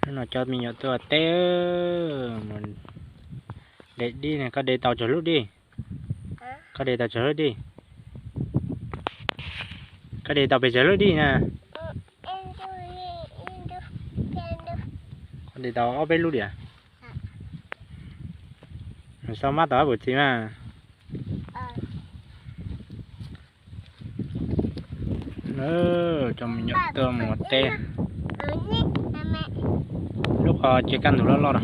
No cov me nyuam tuaj teb, mus de dib ne, koj de tau tsawg lub dib? Koj de tau tsawg lub dib? Koj de tau pes tsawg lub dib na? Koj de tau ob peb lub diam? Xav mab tom ab puv txiv mas. Cov me nyuam tuaj mus teb. Lub qhov tsev kaj ntug loj loj no.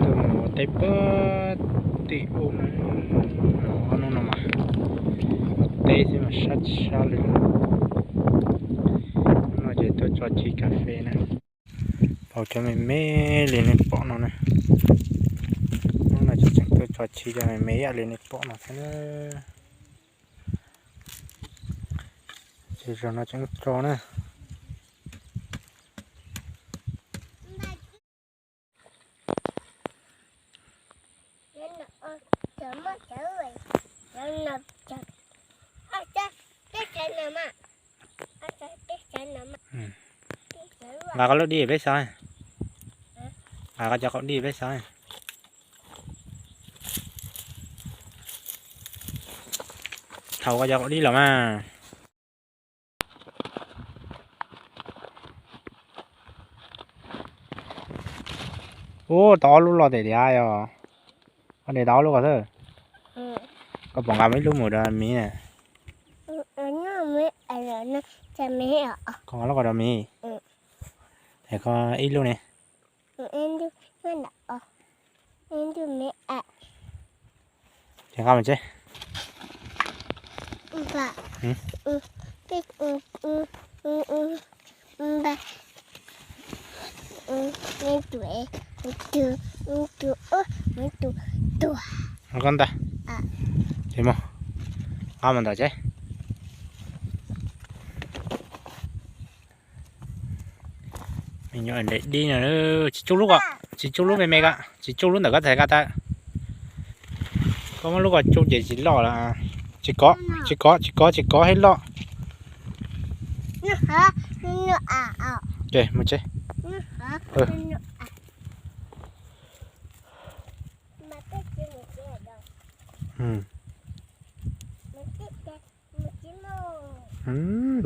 Tuaj mus teb puag tim ub no, ob hnub no mas teb xwb mas sab sab li. Hnub no ces tuaj tso tsis kas fes na. Pau cov me me li nej pom no na. Hnub no ces tseem tuaj tso tsis cov me me ib yam li nej pom no thiab na. Ces zaum no tseem tso na. Nqa koj lub dib peb xov. Nqa koj cov qaum dib peb xov. Thaum koj cov qaum dib los mas. Ub, tau ob lub loj tiag tiag yog. Koj de tau ob lub ko xwb. Koj puas nqa muaj ib lub mus rau miv? Koj nqa lub ko rau miv. Es koj ib lub ne? Ces nqa mus tsev. Koj ntag. Ces mus, nqa mus ntawm tsev. Me nyuam de dib no, tsis tsuj lub ko, tsis tsuj lub me me ko, tsis tsuj lub ntawm koj txhais ko tawm. Koj muab lub ko tsuj ces tsis loj lawm. Tsis kov, tsis kov, tsis kov, tsis kov, hib loj. Ces mus tsev.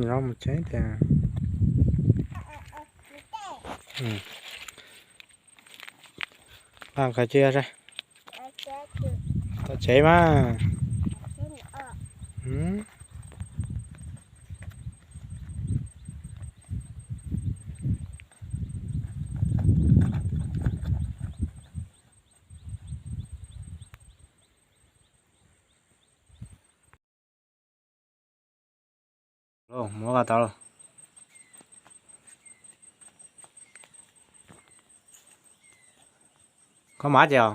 Los mus tsev tiag. Nqa khaws cia saib. Tom tsev mas. Muab ko tau. Koj mus dab tsi os?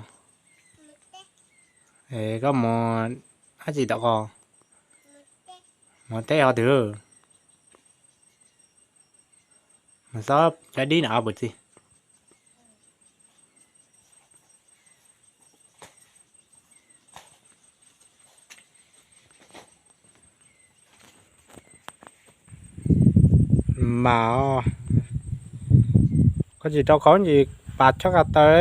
Es koj mus dab tsi tom ko? Mus teb qhov twg? Mus xob cov dib no puas txi? Mas, koj tsis rau qhov ntsis pas tshaj ka taw.